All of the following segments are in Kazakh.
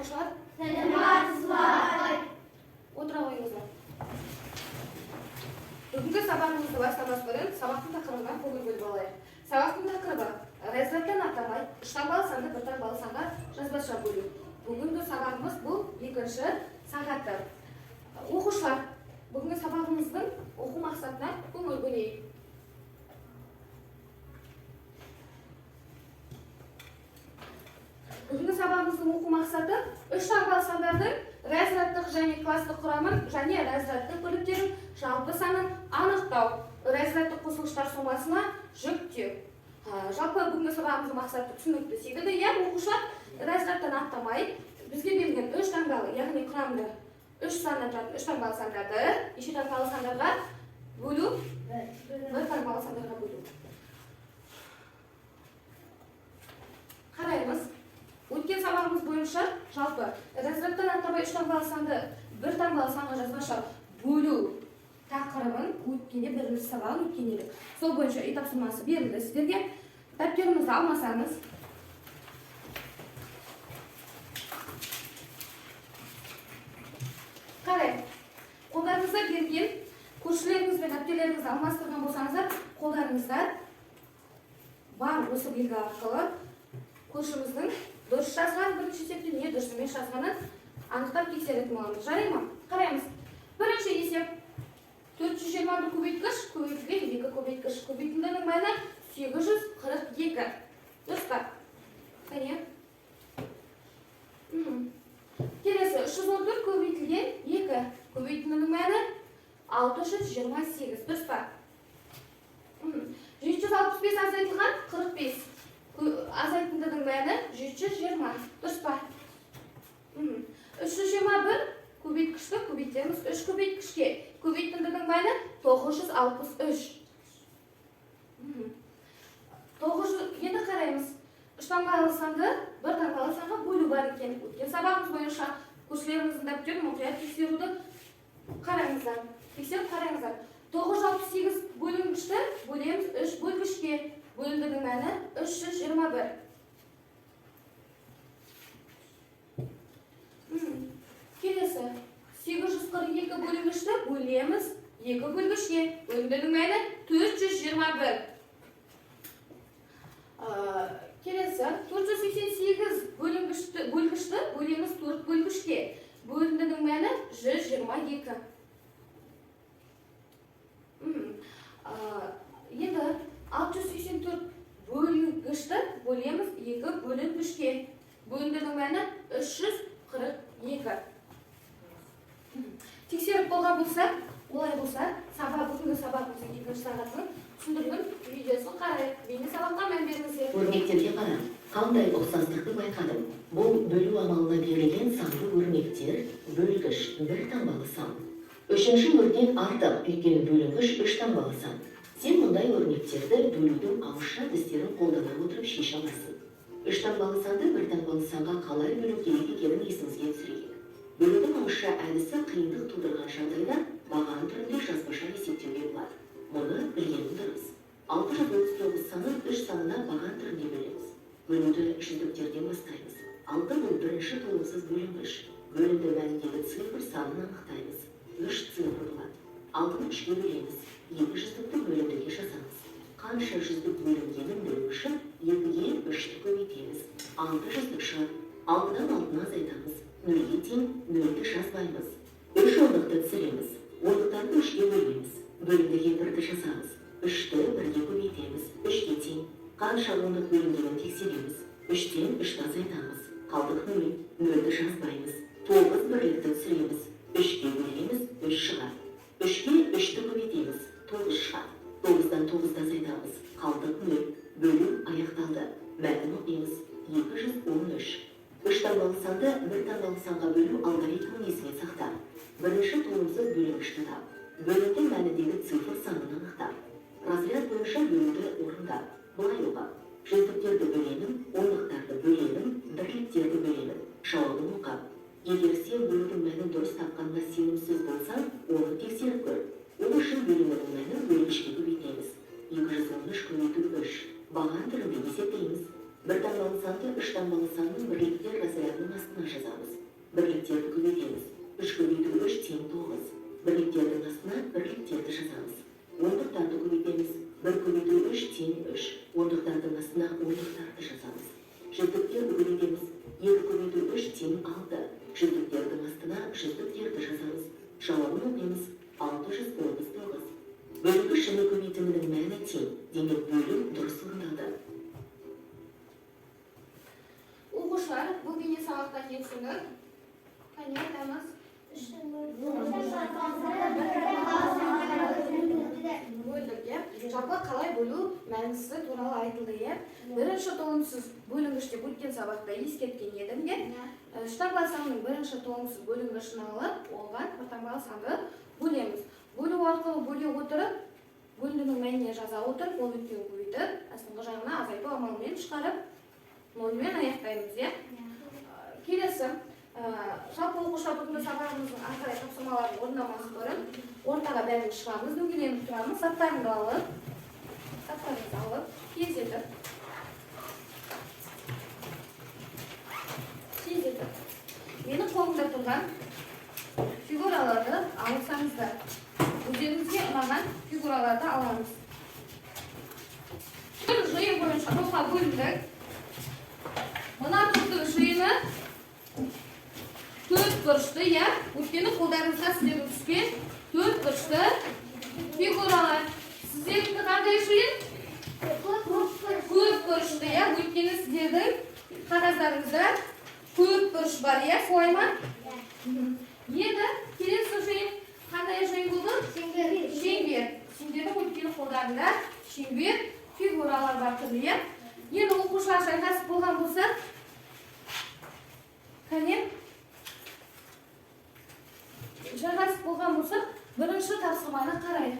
Оқушылар. Сәлеметсіз бе, апай. Отыра қойыңыздар. Бүгінгі сабағымызды бастамас бұрын сабақтың тақырыбына көңіл бөліп алайық. Сабақтың тақырыбы: разрядтан атамай үш таңбалы санды бір таңбалы санға жазбаша бөлу. Бүгінгі сабағымыз бұл екінші сағаты. Оқушылар, бүгінгі сабағымыздың оқу мақсатына көңіл бөлейік. Бүгінгі сабағымыздың оқу мақсаты: үш таңбалы сандардың разрядтық және класстық құрамын және разрядтық бөліктердің жалпы санын анықтау, разрядтық қосылғыштар сомасына жүктеу. Жалпы бүгінгі сабағымыздың мақсаты түсінікті секілді, иә, оқушылар? Разрядтан аттамай бізге берілген үш таңбалы, яғни құрамды үш саннан тұратын үш таңбалы сандарды неше таңбалы сандарға бөлу? Бір таңбалы сандарға бөлу. Қараймыз. Өткен сабағымыз бойынша жалпы разрядтан аттамай үш таңбалы санды бір таңбалы санға жазбаша бөлу тақырыбын өткенде бірінші сабағын өткен едік. Сол бойынша үй тапсырмасы берілді сіздерге. Дәптеріңізді алмасаңыз, қарай, қолдарыңызда берген көршілеріңіз бен әпкелеріңізді алмастырған болсаңыздар, қолдарыңызда бар осы белгі арқылы көршіміздің дұрыс жазған бірінші есепте не дұрыс емес жазғанын анықтап тексеретін боламыз. Жарай ма? Қараймыз. Бірінші есеп: 421 көбейткіш көбейтілген екі көбейткіш, көбейтіндінің мәні 842. Дұрыс па? Қане. Келесі: 314 көбейтілген екі, көбейтіндінің мәні 628. Дұрыс па? 765 азайтылған 45, азайтындының мәні 720. Дұрыс па? 321 көбейткішті көбейтеміз үш көбейткішке, көбейтіндінің мәні 963. 900. Енді қараймыз, үш таңбалы санды бір таңбалы санға бөлу бар екен. Өткен сабағымыз бойынша көршілеріңіздің дәптерін мұқият тексеруді қараңыздар, тексеріп қараңыздар. 968 бөлінгішті бөлеміз үш бөлгішке, бөліндінің мәні 321. Келесі: 842 бөлінгішті бөлеміз екі бөлгішке, бөліндінің мәні 421. Келесі: 488 бөлгішті бөлеміз төрт бөлгішке, бөліндінің мәні 122. Енді 684 бөлінгішті бөлеміз екі бөлінгішке, бөліндінің мәні 342. Тексеріп болған болса, олай болса, бүгінгі сабағымыздың екінші сағатының түсіндірілім видеосын қарайық. Бейне сабаққа мән беріңіздер. Өрнектерге қара, қандай ұқсастықты байқадың? Бұл бөлу амалына берілген санды өрнектер: бөлгіш бір таңбалы сан. Үшінші өрнек артық, өйткені бөлінгіш үш таңбалы сан. Сен мұндай өрнектерді бөлудің ауызша әдістерін қолдана отырып шеше аласың. Үш таңбалы санды бір таңбалы санға қалай бөлу керек екенін есімізге түсірейік. Бөлудің ауызша әдісі қиындық тудырған жағдайда баған түрінде жазбаша есептеуге болады. Мұны білгенің дұрыс. 639 санын үш санына баған түрінде бөлеміз. Бөлуді жүздіктерден бастаймыз. Алты бұл бірінші толымсыз бөлінгіш. Бөлінді мәніндегі цифр санын анықтаймыз. Үш цифр болады. Алтыны үшке бөлеміз. Екі жүздікті бөліндіге жазамыз. Қанша жүздік бөлінгенін білу үшін екіге үшті көбейтеміз. Алты жүздік шығады. Алтыдан алтыны азайтамыз. Нөлге тең, нөлді жазбаймыз. Үш ондықты түсіреміз. Ондықтарды үшке бөлеміз. Бөліндіге бірді жазамыз. Үшті бірге көбейтеміз. Үшке тең. Қанша ондық бөлінгенін тексереміз. Үштен үшті азайтамыз. Қалдық нөл. Нөлді жазбаймыз. Тоғыз бірлікті түсіреміз. Үшке бөлеміз, үш шығады. Үшке үшті көбейтеміз. Тоғыз шығады. Тоғыздан тоғызды азайтамыз. Қалдық нөл. Бөлу аяқталды. Мәтін оқимыз. 213. Үш таңбалы санды бір таңбалы санға бөлу алгоритмін есіңе сақта. Бірінші толымсыз бөлінгішті тап. Бөлінді мәніндегі цифр санын анықта. Разряд бойынша бөлуді орында. Былай оқы. Жүздіктерді бөлемін, ондықтарды бөлемін, бірліктерді бөлемін. Жауабын оқы. Егер сен бөлудің мәнін дұрыс тапқанына сенімсіз болсаң, оны тексеріп көр. Ол үшін бөлімінің мәнін бөлгішке көбейтеміз. 213 көбейту 3. Баған түрінде есептейміз. Бір таңбалы санды үш таңбалы санның бірліктер разрядының астына жазамыз. Бірліктерді көбейтеміз. 3 көбейту 3 тең 9. Бірліктердің астына бірліктерді жазамыз. Ондықтарды көбейтеміз. 1 көбейту 3 тең 3. Ондықтардың астына ондықтарды жазамыз. Жүздіктерді көбейтеміз. 2 көбейту 3 тең 6. Жүздіктердің астына жүздіктерді жазамыз. Жауабын оқимыз. 639. Бөлінгіш және көбейтімінің мәні тең. Демек, бөлу дұрыс орындалды. Оқушылар, бұл бейне сабақта не түсіндік? Қане, айтамыз. Бөлдік, иә? Жалпы қалай бөлу мәнісі туралы айтылды, иә? Бірінші толымсыз бөлінгіш деп өткен сабақта ескерткен едім, иә? Үш таңбалы санның бірінші толымсыз бөлінгішін алып, оған бір таңбалы санды бөлеміз. Бөлу арқылы бөле отырып, бөліндінің мәніне жаза отырып, ол екеуін көбейтіп, астыңғы жағына азайту амалымен шығарып, нольмен аяқтаймыз, иә? Келесі, жалпы оқушылар, бүгінгі сабағымыздың ары қарай тапсырмаларын орындамас бұрын ортаға бәріміз шығамыз, дөңгеленіп тұрамыз, заттарыңды алып, заттарыңызды алып, тездетіп. Тездетіп. Менің қолымда тұрған фигураларды алсаңыздар. Өздеріңізге ұнаған фигураларды аламыз. Бір жиын бойынша топқа бөліндік. Мына топтың жиыны төрт бұрышты, иә? Өйткені қолдарыңызға сіздердің түскен төрт бұрышты фигуралар. Сіздердікі қандай жиын? Көп бұрышты, иә? Өйткені сіздердің қағаздарыңызда көп бұрыш бар, иә? Солай ма? Енді келесі жиын қандай жиын болды? Шеңбер. Сендердің өйткені қолдарында шеңбер фигуралар бар түрлі, иә? Енді оқушылар жайғасып болған болса, кәне, жайғасып болған болса, бірінші тапсырманы қарайық.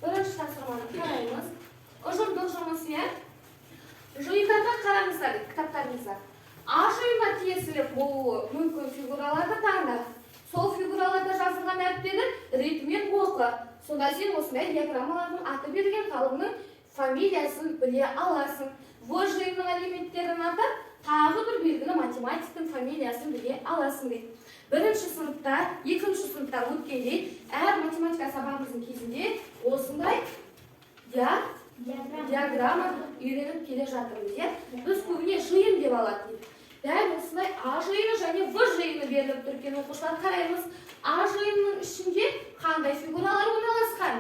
Бірінші тапсырманы қараймыз. Ұжымдық жұмыс, иә? Жиындарға қараңыздар, кітаптарыңызда. А жиынына тиесілі болуы мүмкін фигураларды таңда. Сол фигураларда жазылған әріптерді ретімен оқы. Сонда сен осындай диаграммалардың аты берілген ғалымның фамилиясын біле аласың. В жиынының элементтерін атап, тағы бір белгілі математиктің фамилиясын біле аласың дейді. Бірінші сыныпта, екінші сыныпта өткендей, әр математика сабағымыздың кезінде осындай диаграмма үйреніп келе жатырмыз, иә? Біз көбіне жиын деп алатын едік. Дәл осындай А жиыны және В жиыны беріліп тұр екен, оқушылар, қараймыз. А жиынының ішінде қандай фигуралар орналасқан?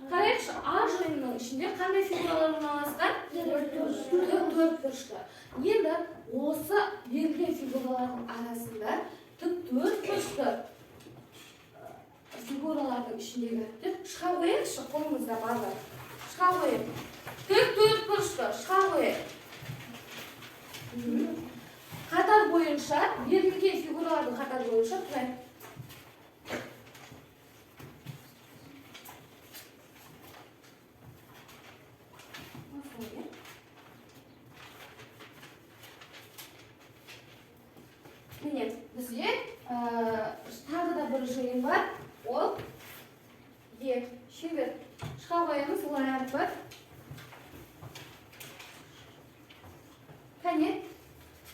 Қарайықшы, А жиынының ішінде қандай фигуралар орналасқан? Төрт бұрышты. Енді осы берілген фигуралардың арасында тік төрт бұрышты фигуралардың ішіндегі әріптер шыға қояйықшы, қолымызда барлығы. Шыға қояйық. Тік төрт бұрышты шыға қояйық. Қатар бойынша, берілген фигуралардың қатар бойынша тұрайық. Міне, бізде тағы да бір жиын бар. Ол Е, шеңбер. Шыға қоямыз, ол әрпі. Кәне,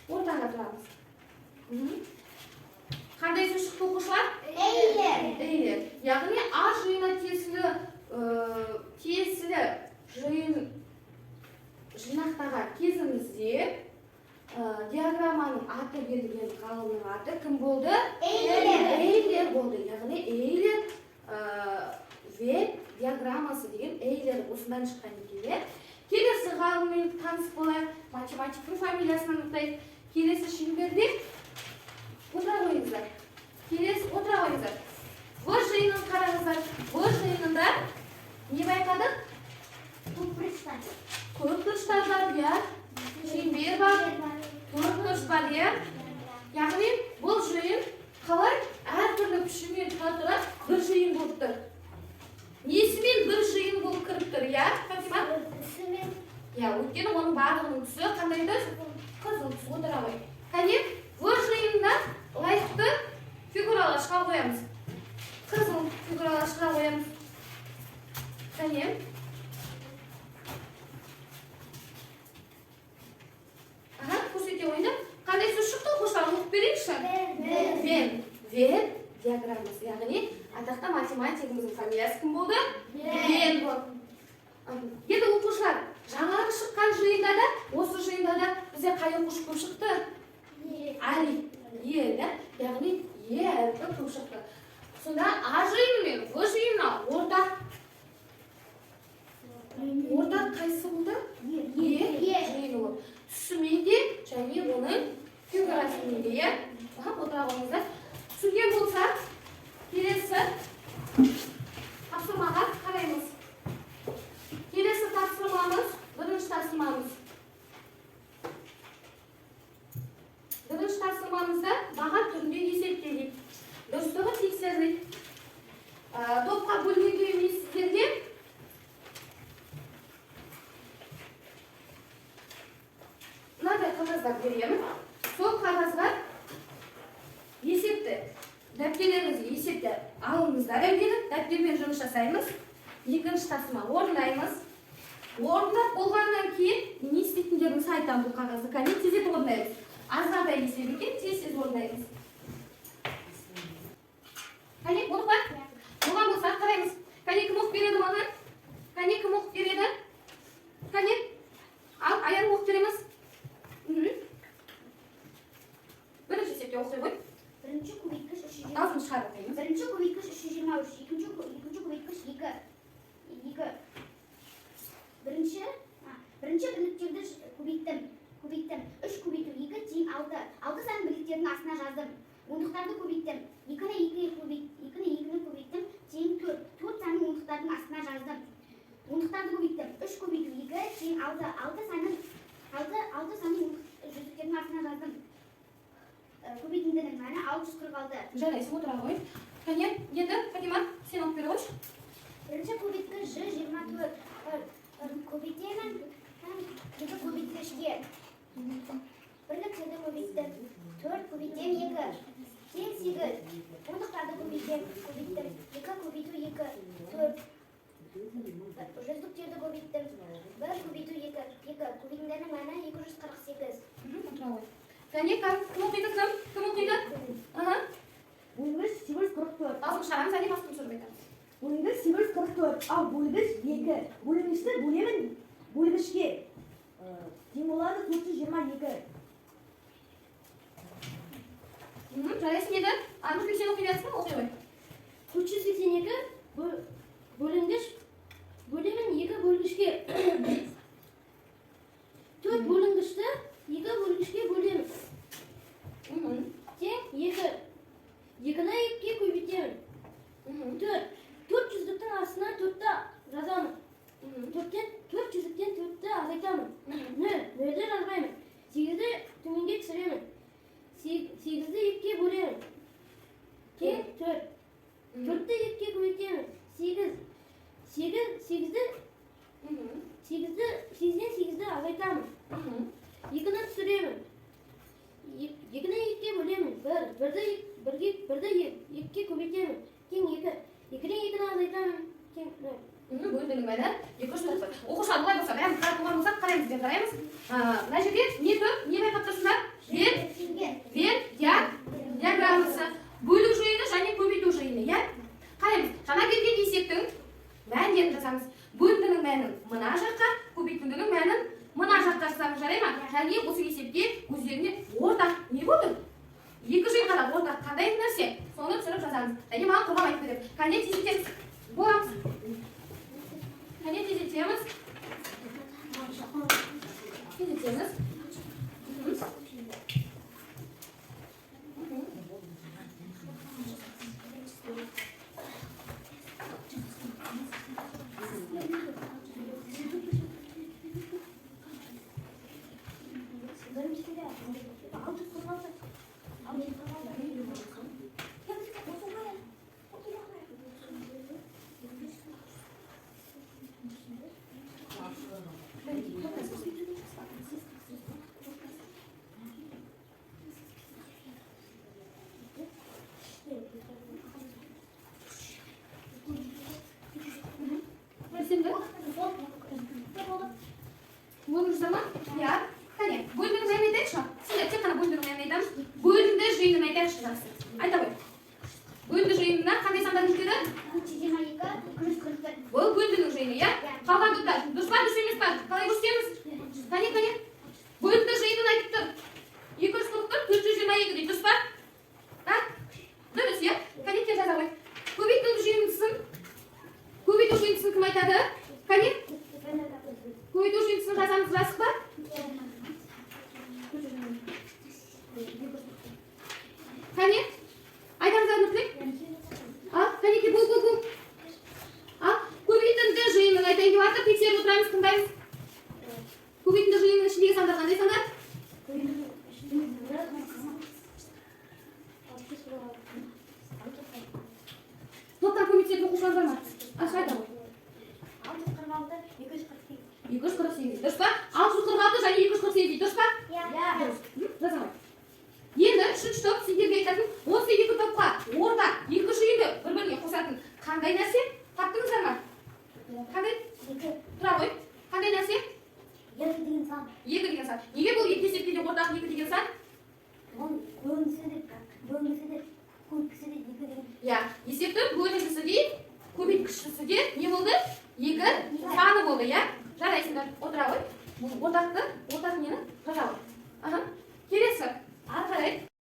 ортаға тұрамыз. Қандай сөз шықты, оқушылар? Эйлер. Яғни А жиынына тиесілі жиын жинақтаған кезімізде диаграмманың аты берілген ғалымның аты кім болды? Эйлер. Эйлер болды. Яғни Эйлер В диаграммасы деген Эйлер осыдан шыққан екен, иә? Келесі ғалыммен таныс болайық, математиктің фамилиясын анықтайық. Келесі шеңберде отыра қойыңыздар. Келесі отыра қойыңыздар. В жиынын қараңыздар. В жиынында не байқадық? Көп бұрыштар бар, иә? Шеңбер бар, төрт бұрыш бар, иә? Яғни бұл жиын қалай әртүрлі пішінмен тұра тұра бір жиын болып тұр. Несімен бір жиын болып кіріп тұр, иә, Фатима? Иә, өйткені оның барлығының түсі қандай түс? Қызыл түс. Отыра ғой. Кәне, В жиынында лайықты фигуралар шыға қоямыз. Қызыл фигуралар шыға қоямыз. Кәне. Аха, көрсете қойыңдар. Қандай сөз шықты, оқушылар? Оқып берейік. диаграммасы. Яғни атақты математигіміздің фамилиясы кім болды? Вен болды. Енді, оқушылар, жаңағы шыққан жиында да, осы жиында да бізде қай оқушы көп шықты? Али. Е, да? Яғни Е әрпі көп шықты. Сонда А жиыны мен В жиынына ортақ қайсысы болды? Е жиыны болды. Түсімен де және оның фигурасымен де, иә? Аха, отыра қойыңыздар. Түсінген болсақ, келесі тапсырмаға қараймыз. Келесі тапсырмамыз, бірінші тапсырмамыз. Бірінші тапсырмамызда баға түрінде есепте дейді. Дұрыстығын тексер дейді. Топқа бөлінгенге мен сіздерге мынадай қағаздар беремін. Сол қағазға есепті, дәптерлеріңізге есепті алыңыздар әуелі. Дәптермен жұмыс жасаймыз. Екінші тапсырма орындаймыз. Орындап болғаннан кейін не істейтіндеріңізді айтамын. Бұл қағазды кәне тездетіп орындаймыз. Азғантай есеп екен, тез тез орындаймыз. Кәне, болдық па? Болған болса қараймыз. Кәне, кім оқып береді маған? Кәне, кім оқып береді? Кәне, ал, Аян, оқып береміз. Бірінші есепте оқи ғой. Бірінші көбейткіш 320. Дауысын шығарып оқимыз. Бірінші көбейткіш 323, екінші көбейткіш 2. 2. Бірінші бірліктерді көбейттім. Көбейттім. 3 көбейту 2 тең 6. 6 санын бірліктердің астына жаздым. Ондықтарды көбейттім. 2-ні 2-ге көбейт, 2-ні 2-ні көбейттім, тең 4. 4 санын ондықтардың астына жаздым. Ондықтарды көбейттім. 3 көбейту 2 тең 6. 6 санын 6 санын жүздіктердің астына жаздым. Көбейтіндінің мәні 646. Жарайсың, отыра ғой. Кәне, енді Фатима, сен оқып бере қойшы. Бірінші көбейткіш Ж 24. Көбейтемін екі көбейткішке. Бірліктерді көбейттім. 4 көбейтем 2. Тең 8. Ондықтарды көбейтем, көбейттім. 2 көбейту 2. 4. Жүздіктерді көбейттім. 1 көбейту 2. 2. Көбейтіндінің мәні 248. Отыра ғой. Кәне, кім оқиды, кім? Кім оқиды? Аха. Бөлгіш 844. Дауысын шығарамыз, әне басқын түсіріп айтамыз. Бөлгіш 844. Ал бөлгіш 2. Бөлінгішті бөлемін бөлгішке. Тең болады 422. Жарайсың енді. А, Нұргүл, сен оқи бересің ба? Оқи ғой. 482 бөлінгіш бөлемін 2 бөлгішке. 4 бөлінгішті 2 бөлгішке бөлемін. Тең 2. 2-ні 2-ге көбейтемін. 4. 4 жүздіктің астына 4-ті жазамын. 4 жүздіктен 4-ті азайтамын. 0. 0-ді жазбаймын. 8-ді төменге түсіремін. 8-ді 2-ге бөлемін. Тең 4. 4-ті 2-ге көбейтемін. 8. 8-ді 8-ден 8-ді азайтамын. 2-ні түсіремін. 2-ні 2-ге бөлемін. 1. 1-ді 2-ге көбейтемін. Тең 2. 2-ден 2-ні азайтамын. Тең 0. Бөлімнің мәні 244. Оқушылар, былай болса, бәріміз қарап болған болсақ, қараймыз деп қараймыз. Мына жерде не тұр? Не байқап тұрсыңдар? Вен диаграммасы. Бөлу жиыны және көбейту жиыны, иә? Қараймыз. Жаңа берген есептің мәндерін жазамыз. Бөліндінің мәнін мына жаққа, көбейтіндінің мәнін мына жаққа жазамыз, жарай ма? Және осы есепке өздеріне ортақ не болды? Екі жиынға да ортақ қандай нәрсе? Соны түсіріп жазамыз. Және маған құрбан айтып береді. Кәне, тездетеміз. Боламыз. Кәне, тездетеміз. Тездетеміз. Біріншіде 646. 646. Қане, айтамыз, Нұртілек. Ал, кәнекей, бұл, бұл, бұл. Ал, көбейтінді жиынын айтайын деп жатыр, тексеріп отырамыз, тыңдаймыз. Көбейтінді жиынның ішіндегі сандар қандай сандар? Топтан көмектесетін оқушылар бар ма? Аша, айта ғой. 646, 248. 248, дұрыс па? 646 және 248 дейді, дұрыс па? Иә. Дұрыс. Жаза ғой. Енді үшінші топ, сендерге айтатын: осы екі топқа ортақ, екі жиынды бір біріне қосатын қандай нәрсе? Таптыңыздар ма? Қандай? Екі. Тұра ғой. Қандай нәрсе? Екі деген сан. Екі деген сан. Неге бұл екі есепте де ортақ екі деген сан? Оның бөлінгісі де, бөлінгісі де, көбейткісі де екі деген. Иә, есептің бөлінгісі де, көбейткішісі де не болды? Екі саны болды, иә? Жарайсыңдар, отыра ғой. Бұл ортақты, ортақ нені жаза ғой.